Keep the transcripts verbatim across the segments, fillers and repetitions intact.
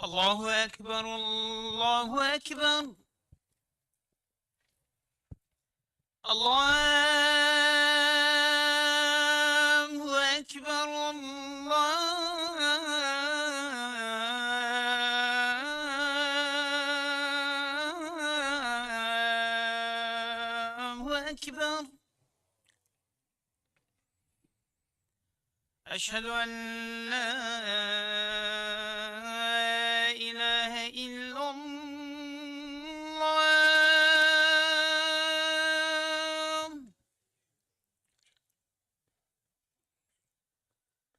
الله أكبر، الله أكبر. الله أكبر، الله أكبر. أشهد أن لا إله إلا الله.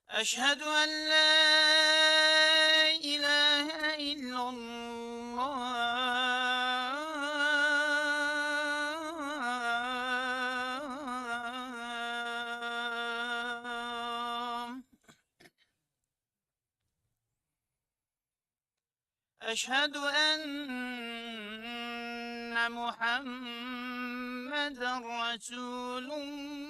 أشهد أن لا إله إلا الله. أشهد أن محمدا رسول الله.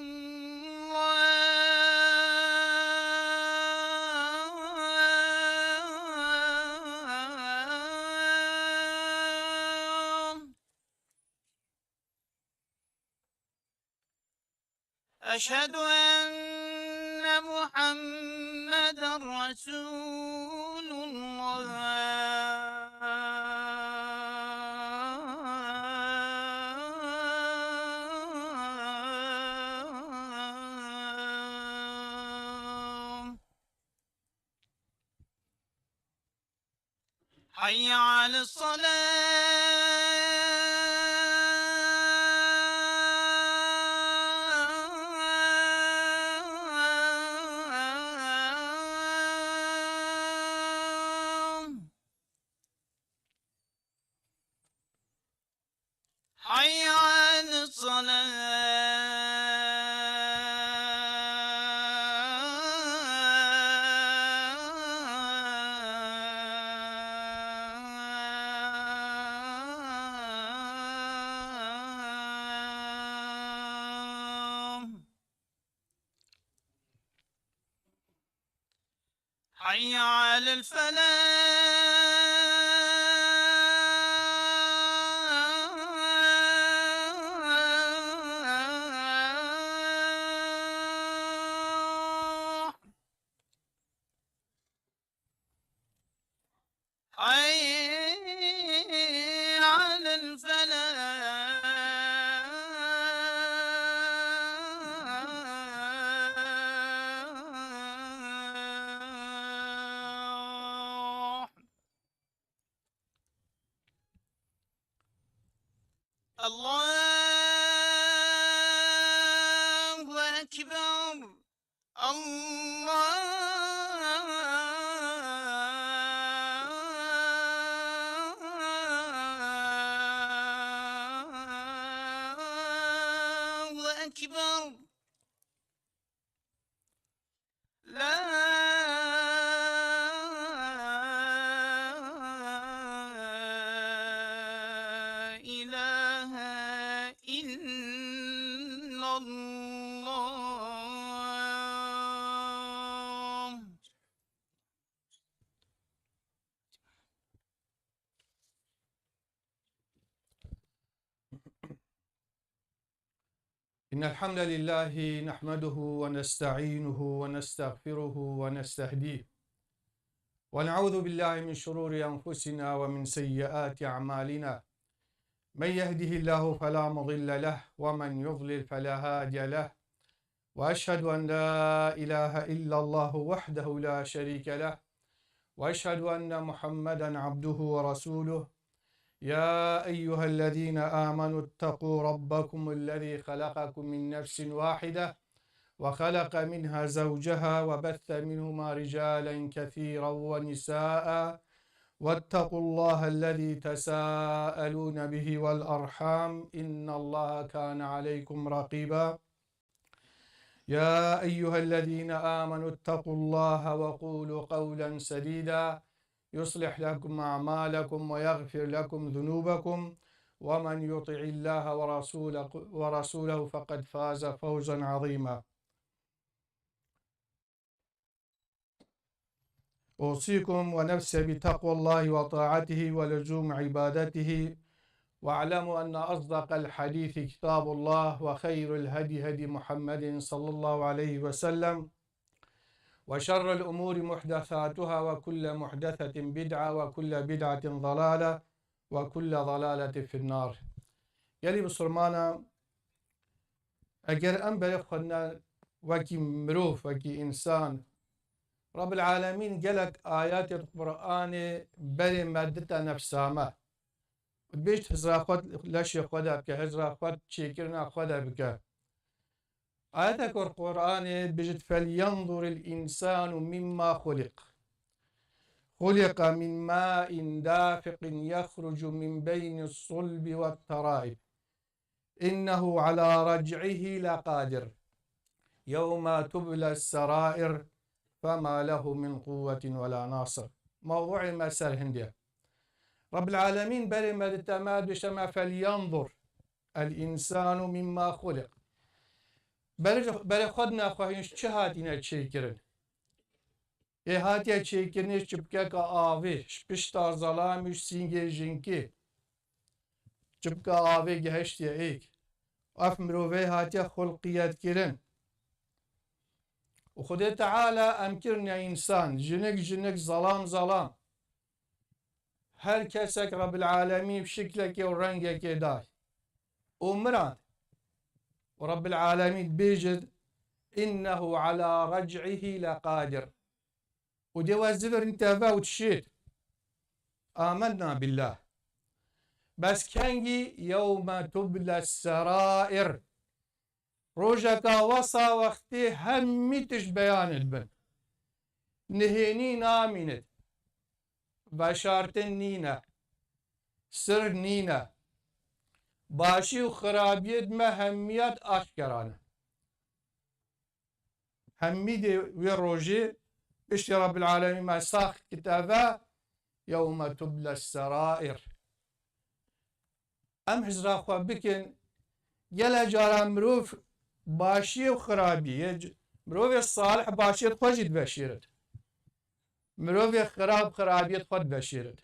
أشهد أن محمدا رسول الله. حي على الصلاة. حي على الصلاة. حي على الفلاح. حي على الفلاح. الله أكبر. الله أكبر. لا إله إلا الله. إن الحمد لله نحمده ونستعينه ونستغفره ونستهديه، ونعوذ بالله من شرور أنفسنا ومن سيئات أعمالنا. من يهده الله فلا مضل له، ومن يضلل فلا هادي له، وأشهد أن لا إله إلا الله وحده لا شريك له، وأشهد أن محمدا عبده ورسوله. يا أيها الذين آمنوا اتقوا ربكم الذي خلقكم من نفس واحدة وخلق منها زوجها وبث منهما رجالا كثيرا ونساء، واتقوا الله الذي تساءلون به والأرحام، إن الله كان عليكم رقيبا. يا أيها الذين آمنوا اتقوا الله وقولوا قولا سديدا، يصلح لكم أعمالكم ويغفر لكم ذنوبكم، ومن يطع الله ورسوله، ورسوله فقد فاز فوزا عظيما. أوصيكم ونفسي بتقوى الله وطاعته ولزوم عبادته، واعلموا أن أصدق الحديث كتاب الله، وخير الهدي هدي محمد صلى الله عليه وسلم، وشر الأمور محدثاتها، وكل محدثة بدعة، وكل بدعة ضلالة، وكل ضلالة في النار. Gelî Musulmana, eger em berê xwe ne wekî mirov, wekî însan, Rabbil Alemîn gelek ayetê Qur'anê berê me dite nefsa me. Bêjt hizra xwe leşê xwe de bike, hizra xwe çêkirina xwe de bike. Ayeteke Qur'anê bêjt, "فلينظر الإنسان مما خلق. خلق من ماء دافق يخرج من بين الصلب والترائب. إنه على رجعه لقادر. يوم تبلى السرائر فما له من قوة ولا ناصر." Mewdu'ê me ser hindê. Rabbil Alemîn berê me dite me, dibêje me, "فلينظر الإنسان مما خلق." Berê, berê xwe nexwe hîn çi hatine çêkirin? Ê hatiye çêkirinê çipkeka avê, ji pişta zelamê û sîngê jinkê. Çipka avê gihiştiye êk. Ev mirovê hatiye xulqiyet kirin. Û Xwedê Teala em kirine însan, jinik jinik, zelam zelam. Her kesek Rabbil Alemîn şiklekê û rengekê day. Û mirand. Û Rabbil Alemîn bêjit, "إنه على رجعه لقادر." Û dê we zivirîn teve û dişêt. آمنا بالله. Bes kengî? يوم تبلى السرائر. Rojeka wesa wextê hemî tişt beyanê dibin. Nihênî namînit. Veşartin nîne. Sir nîne. Başî û xirabiyê di me hemiyet aşkera ne. Hemî dê wê rojê piştî Rabbil Alemîn me sax kit eve, "يوم تبلى السرائر." Em hizra xwe bikin. Gele cara mirov başiyê û xirabiyê, c-, mirovê salih başiyê xwe jî diveşêrit. Mirovê xirab xirabiyê xwe diveşêrit.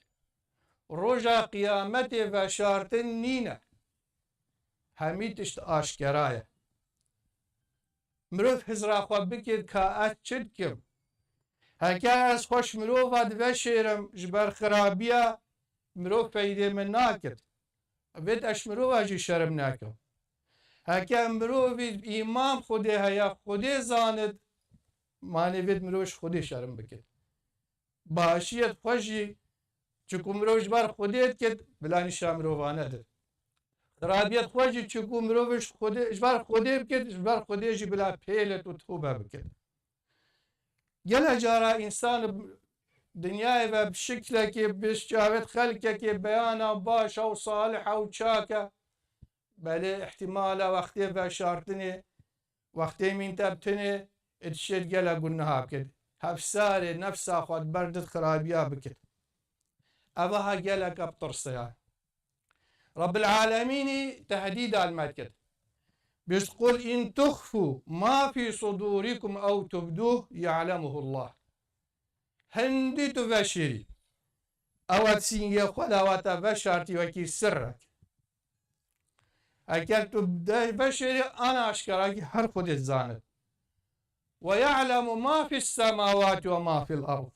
Roja qiyametê veşartin nîne. Hemî tişt aşkera ye. Mirov hizra xwe bikir ka ez çi dikim? Heke ez xweş mirova diveşêrim, ji ber xirabiya mirov feydê min nakir. Vêt ez ji mirova jî şerm nakim. Heke mirovî îman Xwedê heye, Xwedê zanit, manê vêt mirov ji Xwedê şerm bikir. Başiyet xwe jî çiku mirov ji ber Xwedê dikit, bila nîşa mirovane dir. Xirabiyet xwe jî çiku mirov ji Xwedê, ji ber Xwedê bikit, ji ber Xwedê jî bila pêlet û tobe bikit. Gele cara însan dinyayê ve bi şiklekê, bi çavêt xelkekê beyana baş ew salih ew çak e. Belê îhtîmala wextê veşartinê, wextê mînte bi tinê, ê dişêt gele guneha bikit. Hevsarê nefsa xwe di ber di xirabiya bikit. Eva ha geleke bi tirse ya. Rabbil Alemînî tehdîda li me dikit. Bêjt, "قل إن تخفوا ما في صدوركم أو تبدوه يعلمه الله." Hindî tu veşêrî. Ewa di sîngê xwe de, ewa te veşartî wekî sirrek. Eger tu de veşêrî, ana aşkerakî her Xwedê zanit. "ويعلم ما في السماوات وما في الأرض.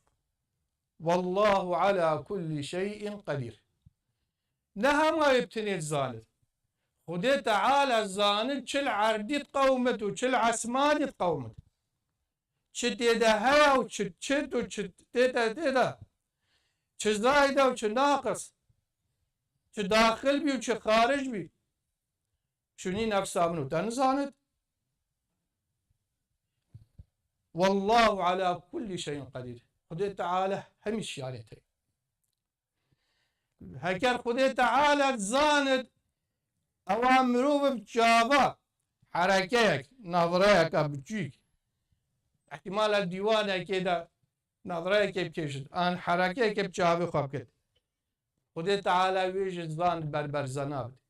والله على كل شيء قدير." Ne hema wê bi tinê zanit. Xwedê Teala zanit çi li erdî diqewmit û çi li esmanî diqewmit. Çi tê de heye û çi çit û çi tê de, tê de. Çi zayid e û çi naqis. Çi daxil bî û çi xaric bî. Şunî nefsa min û te nizanit. والله على كل شيء قدير. Xwedê Teala hemî şiyanê te. Heker Xwedê Teala zanit, ewa mirov bi çava herekeyek, nazreyeke biçûk, îhtîmala dîwanekê de nazreyekê bikêşit, an herekeyekê bi çavê xwe bikit. Xwedê Teala wê jî zan berberzena bide.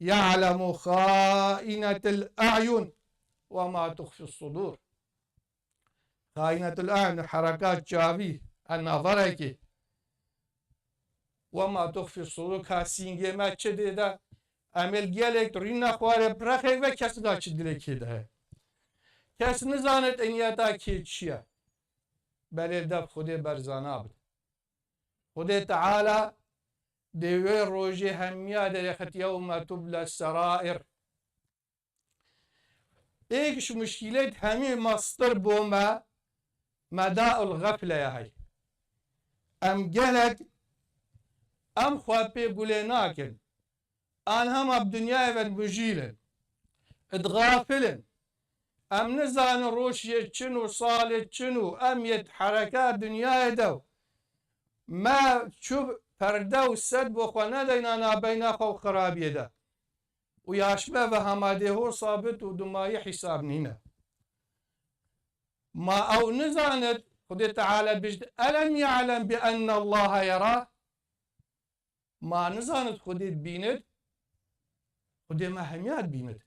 يعلم خائنة الأعين وما تخفي الصدور. Xainetul ayn, herekat çavî, Em naverekî. Wema tuxfî sudur, ka sîngê me çi dê de, em ê li gelek rîna xwarê birexê ve kes da çi dilekê de heye. Kes nizanit niyeta kê çi ye. Belê dev Xwedê berzana bid. Xwedê Teala dê wê rojê hemiya derêxit, yewme tuble serair. Êk ji muşkîlêt hemî mestir bo me, medaul xefle ye hey. Em gelek, em xwe pê gulê nakin. An hema bi dinyayê ve dijîlin. Dixafilin. Em nizanin roj yê çin û salê çin û em yê hereka dinyayê de. Me çû perde û sed bo xwe nedeyna nabeyna xwe û xirabiyê de. Û ya ji me ve hema dê hor sabit û dumayî hîsab nîne. Ma ew nizanit, Xwedê Teala bêjit, "Elem ya'lem bi enne Allaha yera?" Ma nizanit Xwedê dibînit? Xwedê me hemiya dibînit.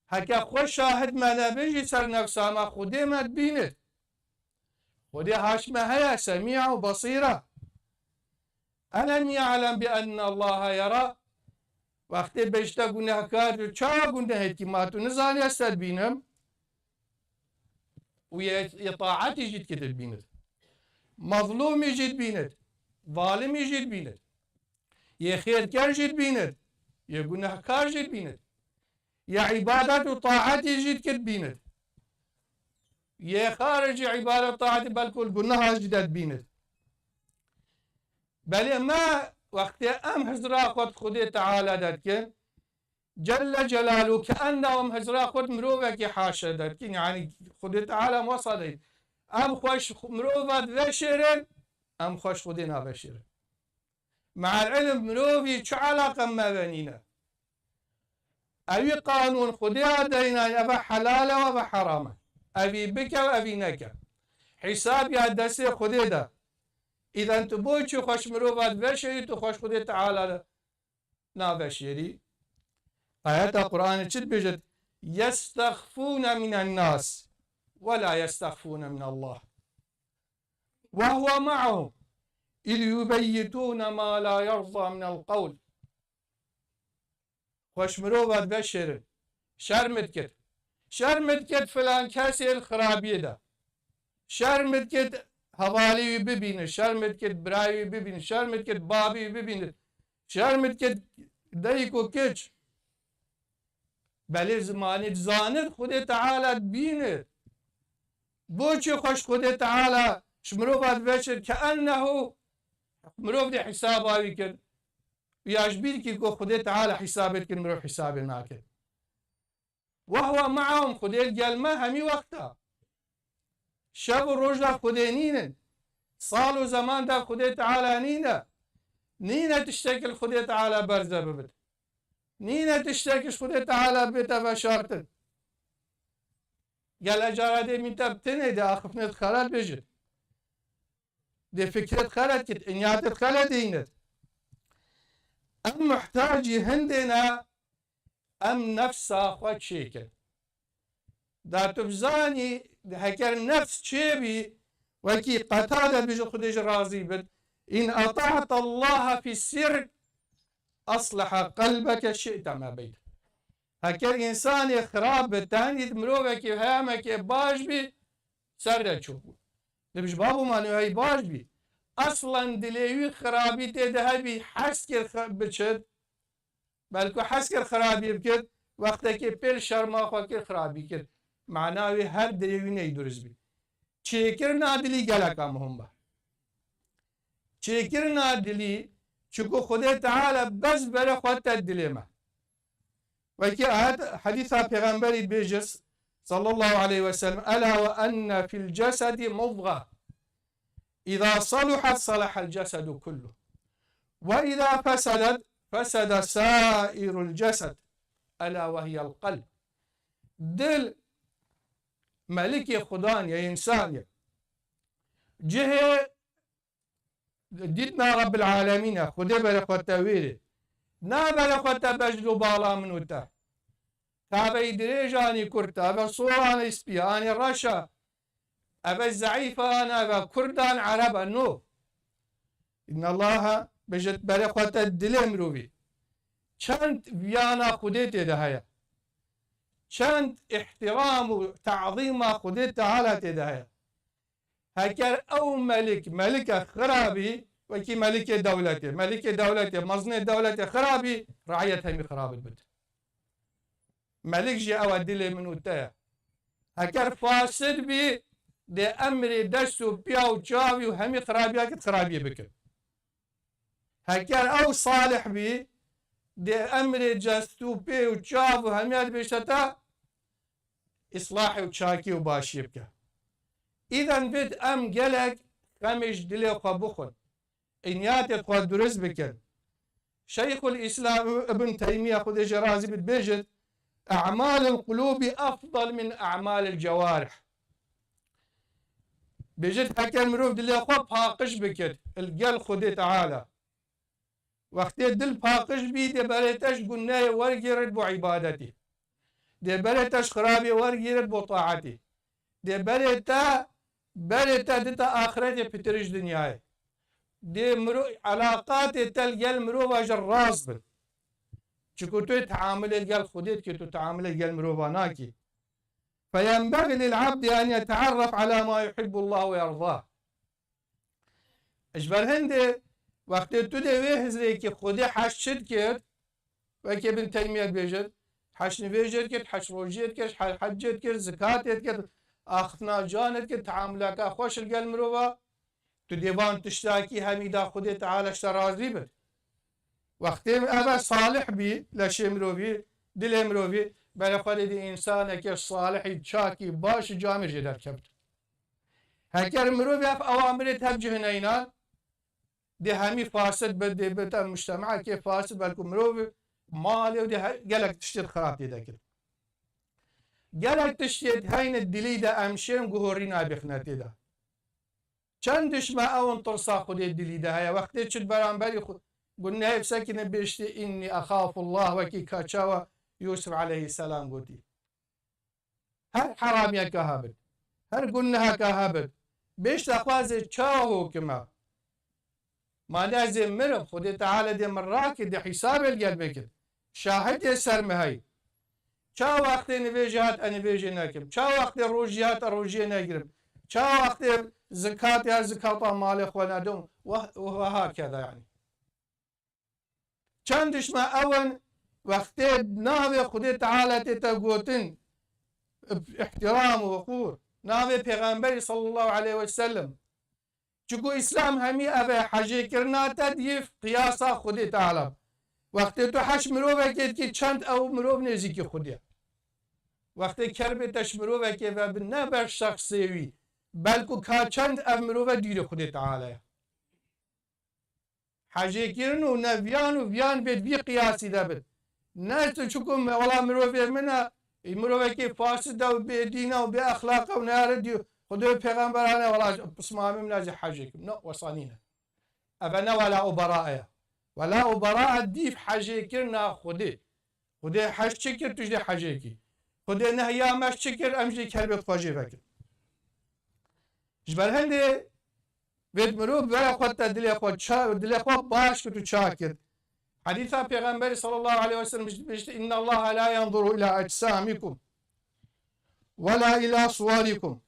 Heke xwe şahid me nebin jî ser nefsa me, Xwedê me dibînit. Xwedê haş me heye, semî û basîr e. Elem ya'lem bi enne Allaha yera? Wextê bêjte gunehkar, tu çawa gunehê dikî, ma tu nizanî ez te dibînim? Û yê, yê taetî jî dikî dibînit. Mezlûmî jî dibînit. Zalimî jî dibînit. Yê xêrker jî dibînit. Yê gunehkar jî dibînit. Yê îbadet û taetî jî dikî dibînit. Yê xarijî îbadet taetî belkû li guneha jî de dibînit. Belê me wextê em hizra xwe di Xwedê Teala de dikin, Celle Celaluhu, ke enna em hizra xwe di mirovekî haşe de dikin, yanî Xwedê Teala em wesa deyîn. Em xweş mirova diveşêrin, em xweş Xwedê naveşêrin. Me'el ilm mirovî çi elaqe me ve nîne. Evî qanûn Xwedê ya deynaye, eve helal e, eve heram e. Evî bike, evî neke. Hîsab ya destê Xwedê de. Îden tu bo çi xweş mirova diveşêrî, tu xweş Xwedê Teala de naveşêrî. Ayeta Qur'anê çi dibêjit? Yestexfûne minen nas ve la yestexfûne minallah. Ve huve ma'ahum iz yubeyyitûne ma la yerza minel qewl. Xweş mirova diveşêrin. Şerm dikit. Şerm dikit filan kesê li xirabiyê de. Şerm dikit hevalî wî bibînit. Şerm dikit birayê wî bibînit. Şerm dikit babî wî bibînit. Şerm dikit dayik û kiç. Belê zimanî dizanit Xwedê Teala dibînit. Bo çi xweş Xwedê Teala ji mirova diveşir ke ennehu mirov dê hîsaba wî kir. Ya ji bîr kî ku Xwedê Teala hîsabê dikir, mirov hîsabê nakir. Ve huve ma'ahum, Xwedê li gel me hemî wexta. Şev û roj de Xwedê nînin. Sal û zeman de Xwedê Teala nîne. Nîne tiştekî li Xwedê Teala berze bibit. Nîne tiştekî ji Xwedê Teala bête veşartin. Gele cara dê mîn te bi tinê de axifnet xelet bêjit. Dê fikret xelet kit, inyatet xelet dînet. Em muhtacî hindê ne, em nefsa xwe çêkin. Da tu bizanî, heker nefs çêbî, wekî Qetade bêje, Xwedê ji razî bit, "In ata'te Allaha fi sirr, asleha qelbeke şi'te ma beyt." Heker însanê xirab bi, tenî mirovekî heyamekê baş bî, ser de çû. Dibij babo ma nû hey baş bî. Aslan dilê wî xirabî tê de hebî, hez kir xi-, biçit. Belku hez kir xirabî bikit, wextekê pêl şerma xwe kir xirabî kir. Mana wî her dilê wî ney durist bî. Çêkirina dilî geleka muhim be. Çêkirina dilî, çiku Xwedê Teala bes bere xwe te dilê me. Wekî ayet, hedîsa Pêxemberî bêjir, sallallahu aleyhi ve sellem, "Ela ve enne fil cesedi mudga. İza saluhat salahal cesedu kullu. Ve iza fesedet fesede sairul cesed. Ela ve hiyel kalb." Dil melikê Xudan ye, însan ye. Cihê dîtina Rabbil Alemîn e, Xwedê berexwete wêrê. Na berexwete bejn û bala min û te. Taveyî dirêj anî kurt, tave sor anî spî, anî reş e. Eve zeîfan, eve kurdan, ereba no. Înnallaha, bêjit, berê xwe te dilê mirovî. Çend viyana Xwedê tê de heye. Çend îhtîram û tazîma Xwedê Teala tê de heye. Heker ew melik, melike xirabî, wekî melikê dewletê, melikê dewletê, mezinê dewletê xirabî, rayet hemî xirabit bit. Melik jî ew e, dilê min û te ye. Heker fasid bî, dê emrê dest û piya û çavî û hemî xirabiyakî xirabiyê bikin. Heker ew salih bî, dê emrê dest û pê û çav û hemiya dibêjte te îslahê û çakî û başiyê bike. Îden vêt em gelek xemê ji dilê xwe bixwin. Îniyatê xwe durist bikin. Şeyxul Îslam Ibn Teymiye, Xwedê jê razî bit, bêjit, "E'malul qulûbi efdal min e'malil cewarih." Bêjit, heke mirov dilê xwe paqij bikit li gel Xwedê Teala. Wextê dil paqij bî, dê berê te ji gunehê wergêrit bo îbadetî. Dê berê te ji xirabê wergêrit bo taetî. Dê berê te, berê te dite axretê pitir ji dinyayê. Dê miro-, elaqatê te li gel mirova jî rast bin. Çiku tu teamulê li gel Xwedê dikî, tu teamulê li gel mirova nakî. Feyenbexî lil abdî en yetearref ala ma yuhibbullah ve yerdâ. Ji ber hindê wextê tu dê wê hizrê kî Xwedê heş çi dikir, wekî Ibn Teymiyye dibêjin, heş nivêjê dikir, heş rojiyê dikir, he-, hecê dikir, zikatê dikir, axiftina canê dikir, teamuleka xweş li gel mirova, tu dê van tiştakî hemî da Xwedê Teala ji te razî bit. Wextê eve salih bî, leşê mirovî, dilê mirovî, berê xwe dê dî însanekê salihî, çakî, baş, camêr jê derkevt. Heker mirovî ev ewamirê tev cih neynan, dê hemî fasid be, dê bite mujtemekê fasid, belku mirovî malê û dê he-, gelek tiştê xirab tê de kir. Gelek tiştê heyne dilî de em şêm guhorî nabêxne tê de. Çend dişme ew in tirsa Xwedê dilî de heye. Wextê çi di beramberî xwe gunehê bisekine bêjtî, "Înnî exafullah", wekî ka çawa Yûsif aleyhisselam gotî. Her heramiyeke hebit, her guneheke hebit, bêjte xwazê çawa hokime. Ma ne ez ê mirim, Xwedê Teala dê min rakê, dê hîsabê li gel bikir. Şahidê ser min hey. Ça wextê nivêjê hat, e nivêjê nekim. Ça wextê rojî hat, e rojiyê negirim. Ça wextê zikat ya zikata malê xwe nedim. Ve, ve hakeza yani. Çend dişme ew in, wextê navê Xwedê Teala tê te gotin, îhtîram û weqûr, navê Pêxemberî sallallahu aleyhi ve sellem. Çiku Îslam hemî ev e, hecêkirina te diyê qiyasa Xwedê Teala. Wextê tu hec mirovekê dikî, çend ew mirov nêzîkî Xwedê ye. Wextê kerbê te ji mirovekê ve bi, ne ber şexsê wî, belku ka çend ev mirove dûrê Xwedê Teala ye. Hecêkirin û ne viyan û viyan bê di vî qiyasî de bin. Ne tu çiku me, wela mirovê min e, ê mirovekî fasid e û bêdîn e û bêexlaq e û neyare dî-, Xwedê û pêxemberan e, wela pismamê min e, ez ê hecê kim. No, wesa nîne. Eve ne wela û bera ye. Wela û bera dîv hecêkirina Xwedê. Xwedê hec çi kir, tu jî dê hecê kî. Xwedê nehya me çi kir, em jî kerbê xwe jê vekin. Ji ber hindê vê mirov vere xwe te dilê xwe ça-, dilê xwe baş kir û çak kir. Hedîsa Pêxemberî sallallahu aleyhi ve sellem bişt, bişt, "Inna Allaha la yanzuru ila ecsamikum ve la ila suwarikum,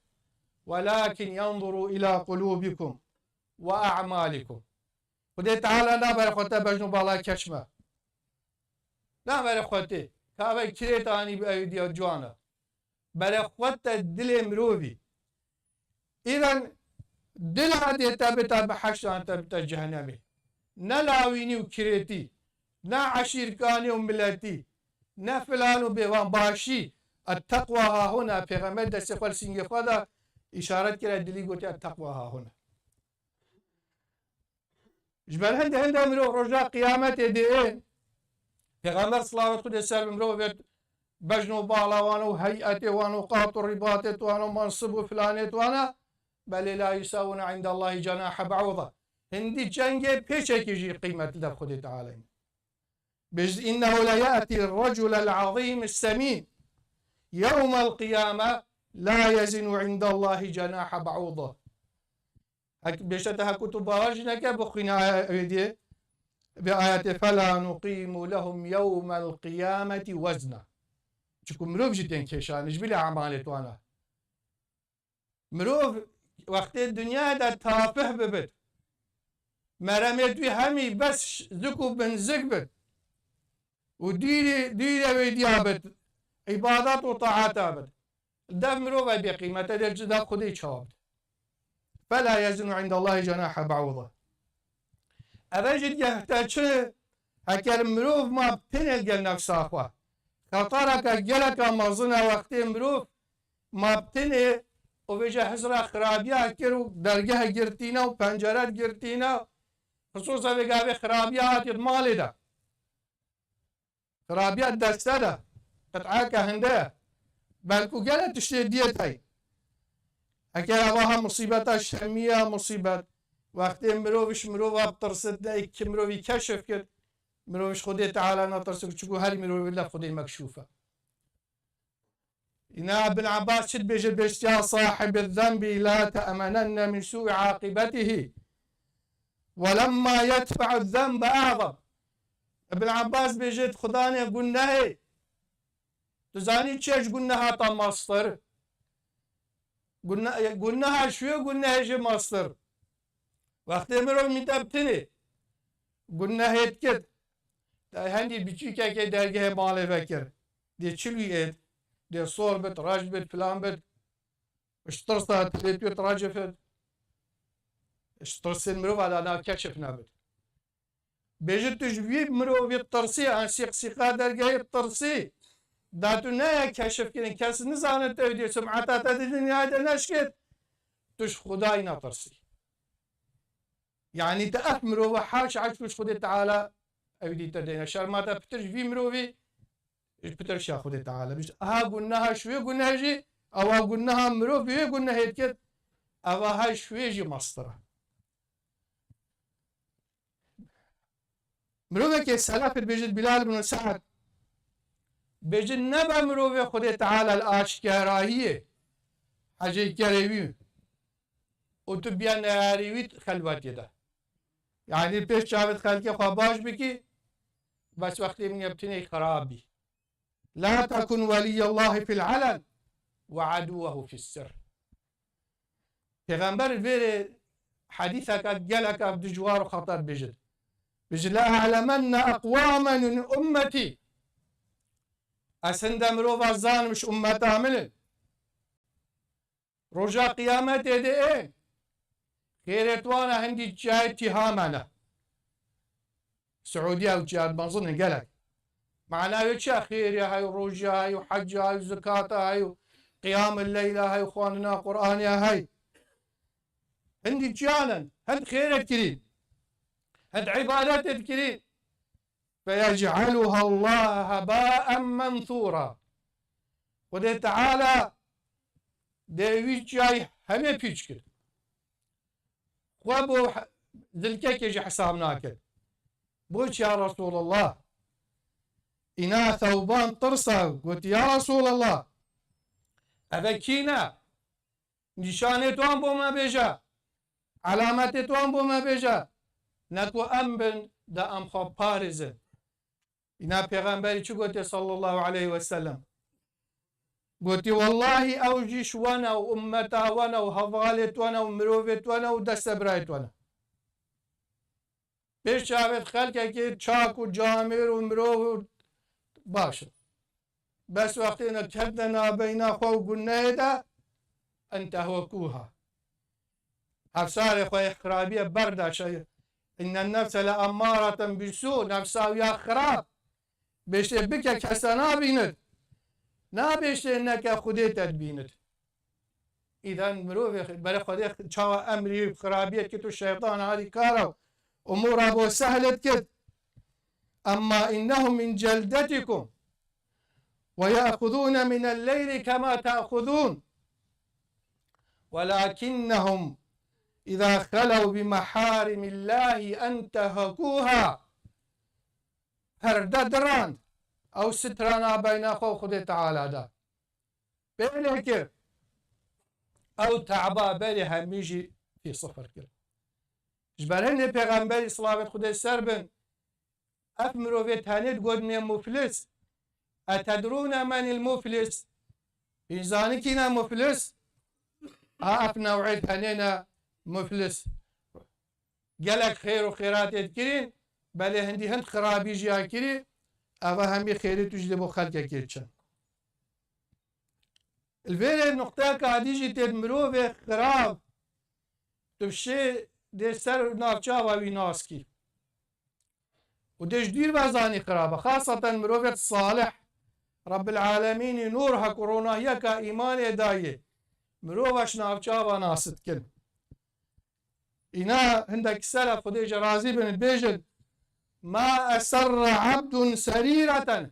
welakin yanzuru ila qulubikum ve a'malikum." Xwedê Teala nabere xwe te bejn û bala keç me. Nabere xwe tê. Ka ve kirêt anî bi ew diya ciwan e. Bere xwe te dilê mirovî. Îden dila dê te bita bi heştan te bita cehennemê. Ne lawînî û kirêtî, ne eşîrkanî û miletî, ne filan û bêvan başî. Et-teqwa hahuna, Pêxember destê xwe li sîngê xwe de îşaret kire, dilî gotiye, "Et-teqwa hahuna." Ji ber hinde hinde mirov roja qiyametê dê ên. Pêxember silavet Xwedê ser bi mirov vêt bejn û bala wan û heyetê wan û qat û rîbatê wan û mansib û filanê wan e. Belê la yusawuna indallahi cenahe ba'uda. Hindî çengê pêçekî jî qîmetli de Xwedê Teala. Bêjt, "Innehu le ya'ti reculel azîm semîn yewmel qiyame La yezinu indallahi cenaha ba'uda. Hek, bêşte te hek û tu bawer jî neke, bixwîne aya-, ewê diye. Vê ayetê, "Fela nuqimu lehum yewmel qiyameti wezna." Çiku mirov jî tên kêşanî, ji bilî emalê wana. Mirov wextê dinyayê de tafih bibit. Meremê wî hemî bes zik û binzik bit. Û dîrê, dîrê wê diya bit. Îbadet û taata bit. Dev mirov e bêqîmete, dê ji dev Xwedê çawa bit. Fela yezinu indallahi cenaha ba'uda. Eve jî diye te çi, heker mirov ma bi tenê gel nefsa xwe. Xetareke geleka mezin e wextê mirov ma bi tenê û vêje hizra xirabiya kir û dergeh girtîne û pencere girtîne. Xisûsa vê gavê xirabiya hatiye di malê de. Xirabiya deste de, qit'eke hinde ye. Belku gelek tiştê diyet hey. Eger eva ha musîbeta şemiya musîbet, wextê mirov ji mirova bitirsit, ne ki mirovî keşif kir, mirov ji Xwedê Teala natirsit, çiku herî mirovî li Xwedê mekşûf e. Îna Ibn Abbas çi dibêje, dibêje, "Ya sahibe zenbî la te'menenne min sû'i aqibetihî ve lemma yedfe'u zenbe a'zam." Ibn Abbas bêje, "Xudanê gunehê, tu zanî çi ye ji guneha ta mastir? Gune-, guneha şûyê gunehê jê mastir." Wextê mirov mîte bi tinê gunehê dikit, te hendî biçûkekê dergehê malê vekir. Dê çil wî êt, dê sor bit, reş bit, filan bit. Ji tirsa tilê tu êt racifit. Ji tirsên mirova da na keşif nebit. Bêjit tu ji vî mirovî tirsî, an sîqsîqa dergehê tirsî. Da tu neye keşif kirin, kes nizane te dê sum'eta te di dinyayê de neşkit. Tu ji Xwedayî netirsî. Yanî te ev mirova haşa, haşa tu ji Xwedê Teala ew dî te dêne. Şerma te pitir ji vî mirovî, ji pitir şa Xwedê Teala. Bîst, aha guneha şûyê guneh jî, ewa guneha mirov wê gunehê dikir, ewa ha şûyê jî mastir e. Mirovekê selef dibêjit Bilal bin Sa'd, bêjit nebe mirovê Xwedê Teala li aşkerayiyê hecê kerê wî û tu biya neyarî wî xelwetê de. Yanî pêş çavêt xelkê xwe baş bikî, bes wextê min yê bi tinê xirab bî. La tekun weliyyallahi fil alen ve aduwehu fis sir. Pêxember vêrê hedîseke geleka dijwar û xeter bêjit. Bêjit, "La a'lemenne eqwamen min ummetî." Ez hinde mirova zanim ji ummeta min in. Roja qiyametê de ê xêrê wana hindî çiyayê Tîhame ne. Siûdiya ew çiya mezin in gelek. Mana wê çi ye? Xêrê hey, roja hey, heca hey, zekata hey, qiyamul leyla hey, xwanina Qur'aniya hey. Hindî çiyan in, hind xêrê kirî, hind îbadetê dikirî. Feyec'eluha Allah hebaen mensûra. Xwedê Teala dê wî çiyayî hemê pîç kir. Xwe bo he-, zilkekê jî hesab nakir. Bo çi ya Resulallah? Îna Thewban tirsa, got, "Ya Resulallah, eve kî ne? Nîşanê wan bo me bêje, elametê wan bo me bêje. Ne ku em bin, de em xwe parêzin." Îna Pêxemberî çi gotê sallallahu aleyhi ve sellem? Gotî, "Wellahî ew jî ji we ne û ummeta we ne û hevalê we ne û mirovê we ne û destebirayê we ne." Pêş çavêt xelkekê çak û camêr û mirov û baş in. Bes wextê ne ketine nabeyna xwe û guneyê de, entehekuha. Hevsarê xwe yê xirabiyê berdaşe. Înnen nefse le emmareten bisû, nefsa wî ya xirab. Bêştê bike kese nabînit. Nabêştê neke Xwedê te dibînit. Îden mirovê xi-, berê Xwedê xi-, çawa emrî xirabiyê dikit û şeytan harî kara û umûra bo sehl dikit. Emma innehum min celdetikum ve ya'xuzûne minel leyli kema ta'xuzûn. Welakinnehum îzâ xelew bi mehârimillâhi entehekûhâ. Perde dirand. Ew sitra nabeyna xwe û Xwedê Teala da. Pê lê kir. Ew te'ba berê hemî jî fî sifir kir. Ji ber hindê pêxemberî, silavêt Xwedê ser bin, ev mirovê tenê digotinê muflis. Etedrûne menil muflis? Hîn zanî kî ne muflis? A ev new'ê tenê ne muflis. Gelek xêr û xêratê dikirîn, belê hindî hind xirabî jî ya kirî, eva hemî xêrê tu jî dê bo xelkekê çin. Li vêrê nuqteyeke adî jî tê mirovê xirab, tu şê dê ser navçava wî nas kî. Û dê ji dûr ve zanî xirab e. Xaseten mirovê salih, Rabbil Alemînî nûr hek û ronahiyeke îmanê dayê. Mirova ji navçava nas dikin. Îna hindek sere Xwedê ji razî bin dibêjin, "Ma eserre abdun serîreten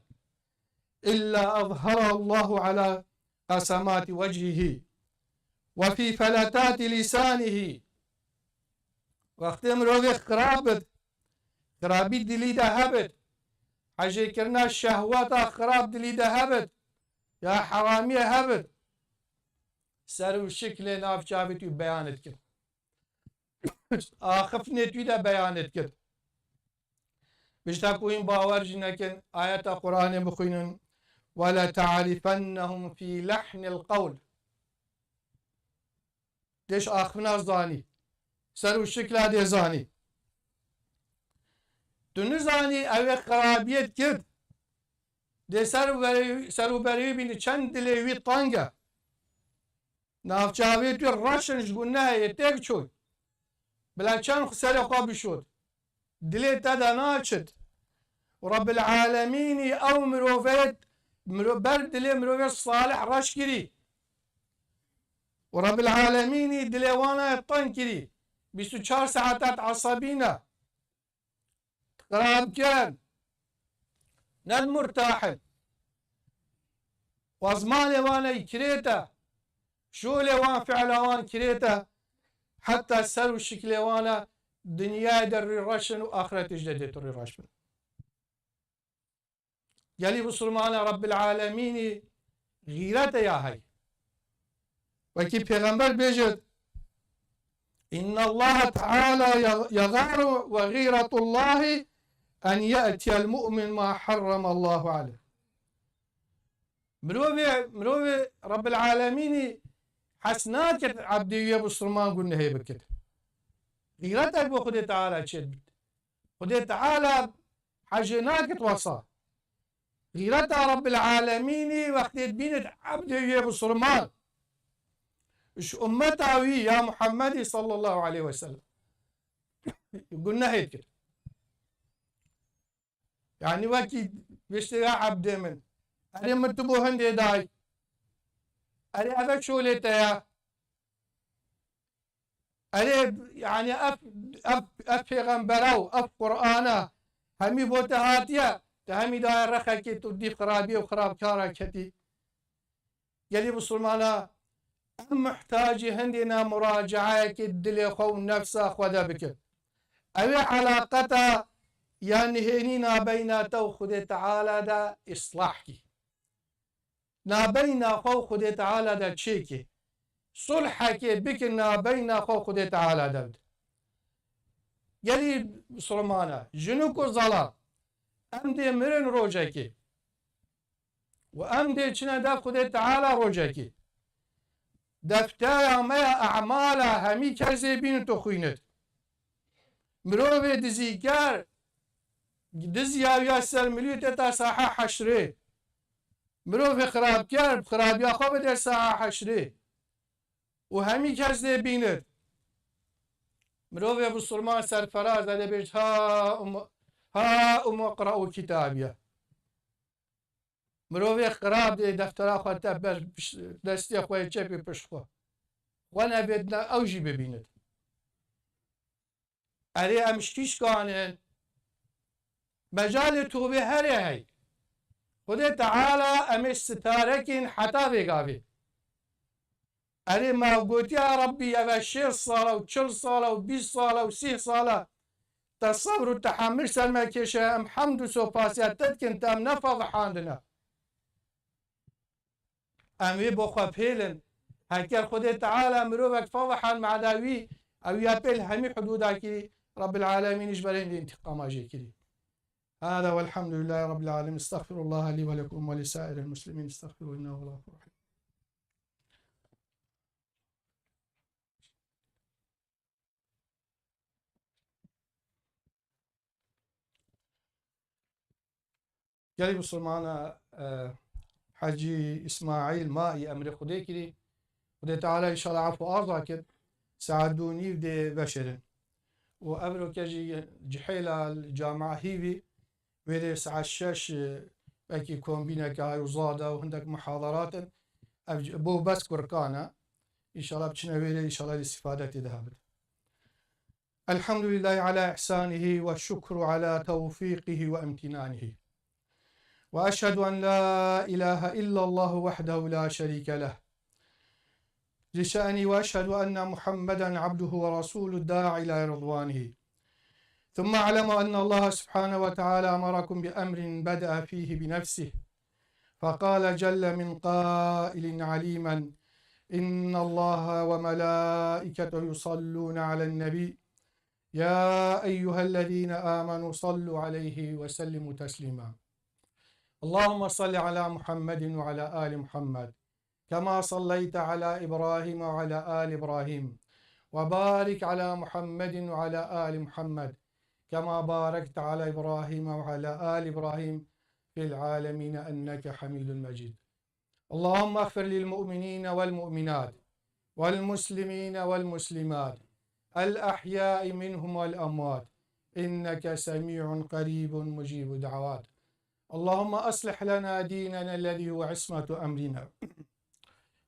illa ezhera Allahu ala qasemati wechihî ve fî feletati lîsanihî." Wextê mirovê xirab bit, xirabî dilî de hebit, hejêkirina şehweta xirab dilî de hebit, ya heramiyê hebit, ser û şiklê nav çavê tu beyan dikin. Axiftinê tu de beyan dikir. Bijta ku hîn bawer jî nekin, ayeta Qur'anê bixwînin, "Ve le ta'rifennehum fî lehnil qewl." Dê ji axiftina zanî. Ser û şikla dê zanî. Tu nizanî ew ê xirabiyê dikir. Dê ser û berê, ser û berê wî bînî çend dilê wî teng e. Navçavê tu reşin ji gunehê yê têk çûn. Bila çend xwe serê xwe bişot. Dilê te de naçit. Û Rabbil Alemînî ew mirovê, miro-, ber dilê mirovê salih reş kirî. Û Rabbil Alemînî dilê wana teng kirî. Bîst û çar saetat esebî ne. Xirab kin. Ne murtah in. Wa zimanê wan ey kirête. Şolê wan, fi'la wan kirête. Heta ser û şiklê wan e dinyayê de rî reş in û axretê jî de dê tu rî reş bin. Gelî Musulmana Rabbil Alemînî xîrete ya hey. Wekî Pêxember bêjit, "Inna Allah Teala ya-, yagaru ve xîretullahi en ye'tiyel mu'min ma harrama Allahu aleyh." Mirovê, mirovê Rabbil Alemînî hes nakir ebdê wî Musulman gunehê bikir. Xîretek bo Xwedê Teala çêdibit. Xwedê Teala hejê nakit wesa. Xîreta Rabbil Alemînî wextê dibînit ebdê wê Musulman ji ummeta wî ya Muhammedî sallallahu aleyhi ve sellem gunehê dikir. Yani wekî biştê ya ebdê min. Erê min tu bo hindê day. Erê eve şolê te ya. Erê, yani ev, ev, ev pêxembera û ev Qur'ana hemî bo te hatiye, te hemî daye rexekê tu dî xirabiyê û xirabkara ketî. Gelî Musulmana em muhtacî hindê ne muracaeyekê dilê xwe û nefsa xwe de bikin. Ew ê elaqeta ya nihênî nabeyna te û Xwedê Teala de îslah kî. Nabeyna xwe û Xwedê Teala de çêkê. Sulhekê bikin nabeyna xwe û Xwedê Teala de bidin. Gelî Musulmana, jinik û zelam, em dê mirin rojekê. Û em dê çine dev Xwedê Teala rojekê. Defteya me ya emala hemî kesê bînit û xwînit. Mirovê dizîker, diziya wî ya ser milî tê ta saha heşrê. Mirovê xirabker, xirabiya xwe bide saha heşrê. Û hemî kes dê bînit. Mirovê Musulman serferaz e dê bêjt, "Ha um, ha um iqra'u kitabiye." Mirovê xirab dê deftera xwe te ber piş-, destê xwe yê çepê pişt xwe. Xwe nebêt ne ew jî bibînit. Erê em ji kîşkan in. Mecalê tobê herê hey. Xwedê Teala em ê sitarekîn heta vê gavê. Erê me gotiya Rabbî eve şêst sala û çil sala û bîst sala û sîh sala te sebr û tehemil ser me kêşe, em hemd û sopasiya te dikin, te em nefavihandine. Em wê bo xwe pêlin, Heker Xwedê Teala mirovek fevehan mada wî, ew ya pêl hemî hudûda kirî, Rabbil Alemîn ji ber hêndî întiqama jê kirî. هذا والحمد لله رب العالمين. استغفر الله لي ولكم ولسائر المسلمين. استغفروه إنه هو الغفور الرحيم. Gelî Musulmana, e, Hecî Îsmaîl Maî emrê Xwedê kirî. Xwedê Teala înşallah efû arza kir. Saet du nîv dê veşêrin. Û evroke jî cihêla li camia hîvî wêrê saet şeş, e, wekî kombîneke hay û zada û hindek muhadarat in. Ev c-, bo bes kurkan e. Înşallah biçine wêrê, înşallah îstîfade tê de hebit. الحمد لله على إحسانه والشكر على توفيقه وامتنانه. وأشهد أن لا إله إلا الله وحده لا شريك له. لشأني وأشهد أن محمدا عبده ورسوله الداعي إلى رضوانه. ثم اعلموا أن الله سبحانه وتعالى أمركم بأمر بدأ فيه بنفسه، فقال جل من قائل عليما: إن الله وملائكته يصلون على النبي، يا أيها الذين آمنوا صلوا عليه وسلموا تسليما. اللهم صل على محمد وعلى آل محمد، كما صليت على إبراهيم وعلى آل إبراهيم، وبارك على محمد وعلى آل محمد، كما باركت على إبراهيم وعلى آل إبراهيم في العالمين إنك حميد مجيد. اللهم اغفر للمؤمنين والمؤمنات والمسلمين والمسلمات الأحياء منهم والأموات إنك سميع قريب مجيب دعوات. اللهم أصلح لنا ديننا الذي هو عصمة أمرنا،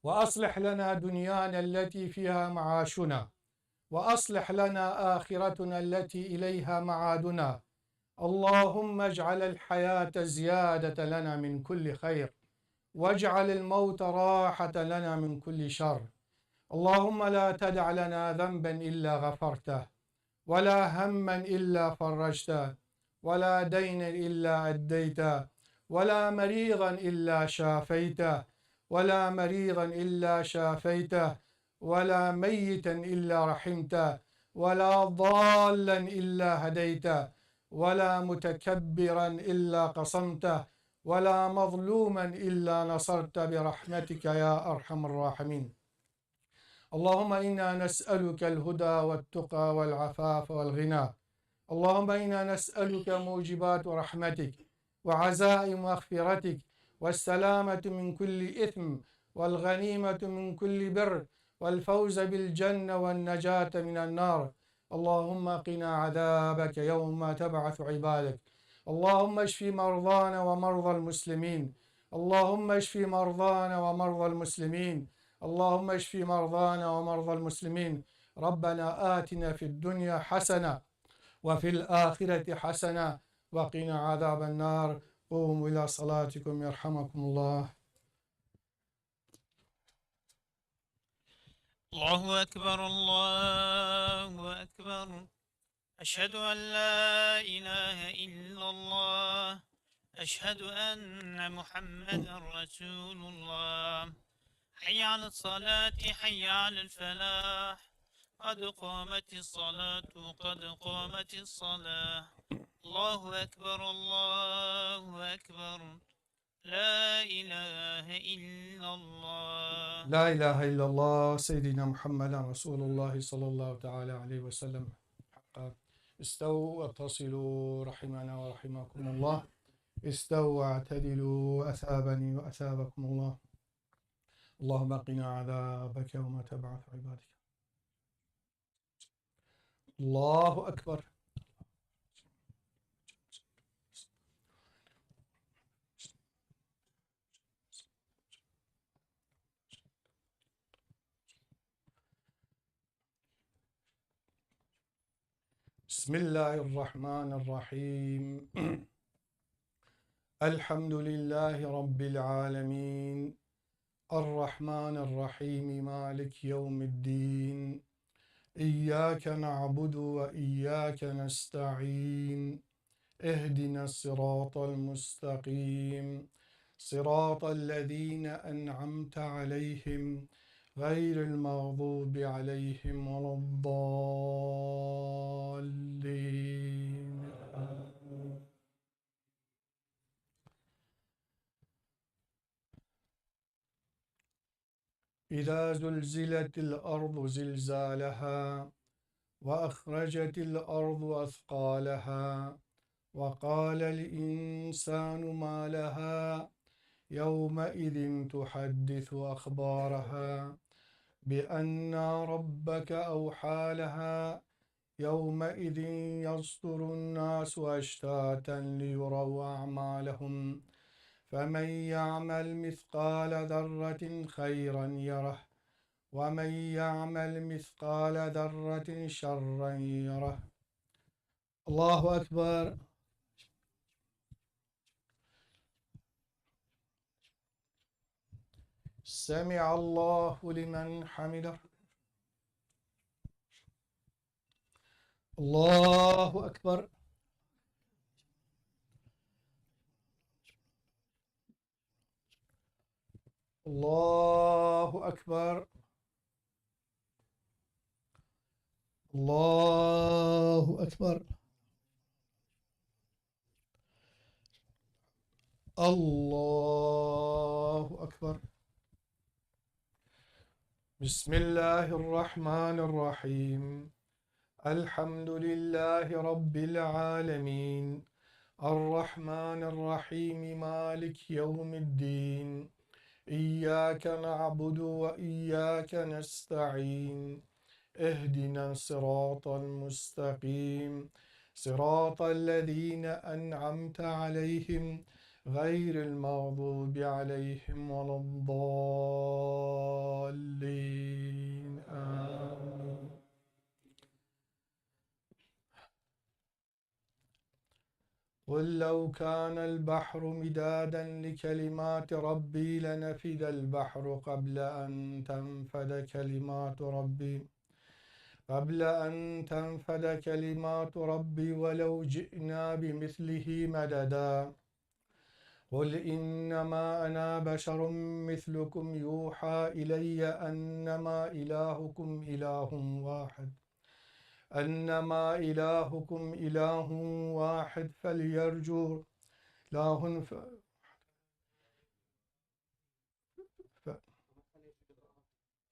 وأصلح لنا دنيانا التي فيها معاشنا، وأصلح لنا آخرتنا التي إليها معادنا. اللهم اجعل الحياة زيادة لنا من كل خير، واجعل الموت راحة لنا من كل شر. اللهم لا تدع لنا ذنبا إلا غفرته، ولا هما إلا فرجته، ولا دينا إلا أديته، ولا مريضا إلا شافيته، ولا مريضا إلا شافيته، ولا ميتا إلا رحمته، ولا ضالا إلا هديته، ولا متكبرا إلا قصمته، ولا مظلوما إلا نصرته برحمتك يا أرحم الراحمين. اللهم إنا نسألك الهدى والتقى والعفاف والغنى. اللهم إنا نسألك موجبات رحمتك وعزائم مغفرتك والسلامة من كل إثم والغنيمة من كل بر والفوز بالجنة والنجاة من النار. اللهم قنا عذابك يوم تبعث عبادك. اللهم اشف مرضانا ومرضى المسلمين. اللهم اشف مرضانا ومرضى المسلمين. اللهم اشف مرضانا ومرضى المسلمين. ربنا آتنا في الدنيا حسنة وفي الآخرة حسنة وقنا عذاب النار. قوموا إلى صلاتكم يرحمكم الله. الله أكبر، الله أكبر. أشهد أن لا إله إلا الله. أشهد أن محمدا رسول الله. حي على الصلاة، حي على الفلاح. قد قامت الصلاة، قد قامت الصلاة. الله أكبر، الله أكبر. لا إله إلا الله. لا إله إلا الله، سيدنا محمد رسول الله صلى الله تعالى عليه وسلم. حقا. استووا واتصلوا رحمنا ورحمكم الله. استووا واعتدلوا أثابني وأثابكم الله. اللهم قنا عذابك يوم تبعث عبادك. الله أكبر. بسم الله الرحمن الرحيم. الحمد لله رب العالمين. الرحمن الرحيم. مالك يوم الدين. إياك نعبد وإياك نستعين. اهدنا الصراط المستقيم. صراط الذين أنعمت عليهم غير المغضوب عليهم ولا الضالين. آمين. إذا زلزلت الأرض زلزالها وأخرجت الأرض أثقالها وقال الإنسان ما لها يومئذ تحدث أخبارها بأن ربك أوحى لها يومئذ يصدر الناس أشتاتا ليروا أعمالهم فمن يعمل مثقال ذرة خيرا يره ومن يعمل مثقال ذرة شرا يره. الله أكبر. سمع الله لمن حمده. الله أكبر. الله أكبر. الله أكبر. الله أكبر. بسم الله الرحمن الرحيم. الحمد لله رب العالمين. الرحمن الرحيم. مالك يوم الدين. إياك نعبد وإياك نستعين. اهدنا الصراط المستقيم. صراط الذين أنعمت عليهم غير المغضوب عليهم ولا الضالين. آمين. قل لو كان البحر مدادا لكلمات ربي لنفد البحر قبل أن تنفد كلمات ربي، قبل أن تنفد كلمات ربي ولو جئنا بمثله مددا. قل إنما أنا بشر مثلكم يوحى إلي أنما إلهكم إله واحد، أنما إلهكم إله واحد فليرجوا، لا هنف-، ف-،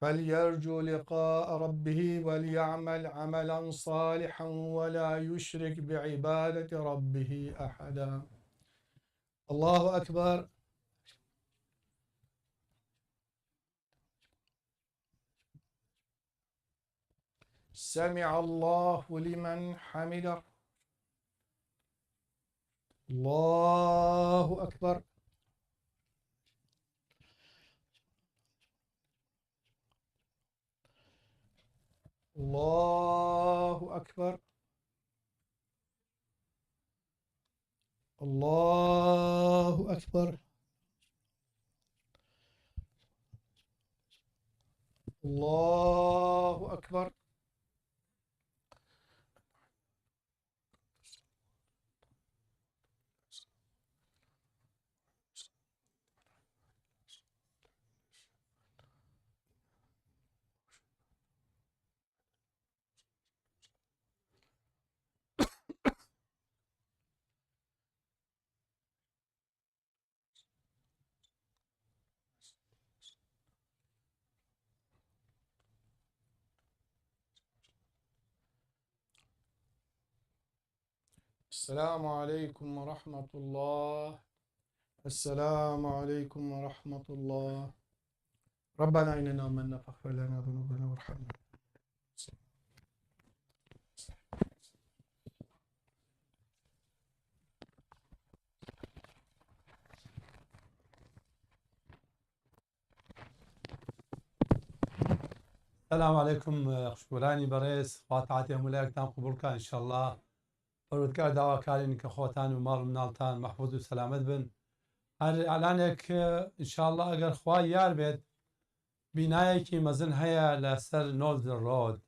فليرجوا لقاء ربه وليعمل عملا صالحا ولا يشرك بعبادة ربه أحدا. الله أكبر. سمع الله لمن حمده. الله أكبر. الله أكبر. الله أكبر. الله أكبر. السلام عليكم ورحمة الله. السلام عليكم ورحمة الله. ربنا إننا آمنا فاغفر لنا ذنوبنا وارحمنا. Selam aleykum, e, xweşgoranî berêz, Xwa Teala hemû layektan qubûl ka înşallah. Perwerdgar dawa karîn ke xotan û mal û minaltan mehfûz û selamet bin. Her alanek, e, înşallah eger Xwa yar bêt, bînayekî mezin heye li ser Knowlesville Road,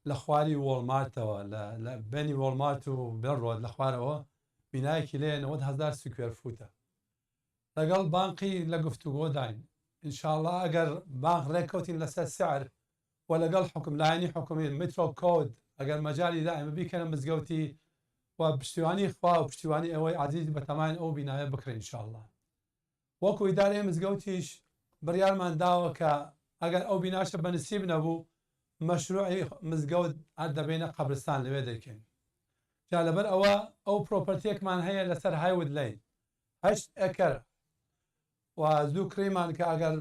li xwarî Walmart-ewa, li, li benî Walmart û Bell Road, li xwarewa, bînayekî lê newed hezar square foot e. Legal bankî li guftûgo dayîn. انشاءالله ئەگەر بانگ ڕێککەوتین لەسەر سعر و لەگەڵ حکم لایەنی حکومی مترۆ کۆد ئەگەر مەجالی دا ئێمە بیکەنە مزگەوتی و پشتیوانی خوا و پشتیوانی ئێوەی عەزیز بە تەماین ئەو بینایە بکرێن انشاءالله. وەکو ئیدارەی مزگەوتیش بڕیارمان داوە کە ئەگەر ئەو بیناشە بە نسیب نەبوو مەشروعی مزگەوت هەر دەبینە قەبرستان لەوێ دەیکەین. جا لەبەر ئەوە ئەو پرۆپەرتیەکمان هەیە لەسەر هایوود لەین هەشت ئەکەر و زوو کڕیمان کە ئەگەر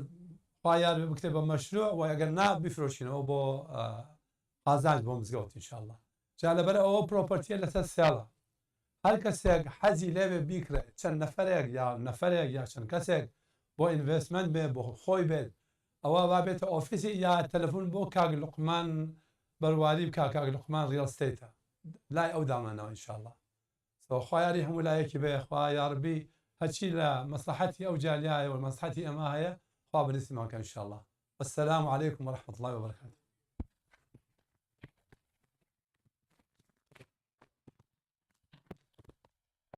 خوا یار بێ بکرێ بە مەشروع و ئەگەر نا بیفرۆشینەوە بۆ قازانج بۆ مزگەوت انشاءالله. جا لەبەر ئەوە پرۆپەرتیە لەسەر سێڵە هەر کەسێک حەزی لێبێ بیکرێ چەند نەفەرێک یا نەفەرێک یا چەند کەسێک بۆ investment بێ بۆ خۆی بێت ئەوە با بێتە ئۆفیسی یا تەلەفون بۆ کاک لقمان بەرواری بکا کاک لقمان real estate لای ئەو دامانەوە انشاءالله. سو خوا یاری هەموو لایەکی بێ خوا یاربی هەچی لە مەسلحەتی ئەو جالیایە و مەسلحەتی ئەمە هەیە خوا بنسیمان کە انشاءالله. والسلام عليكم ورحمة الله وبركاته.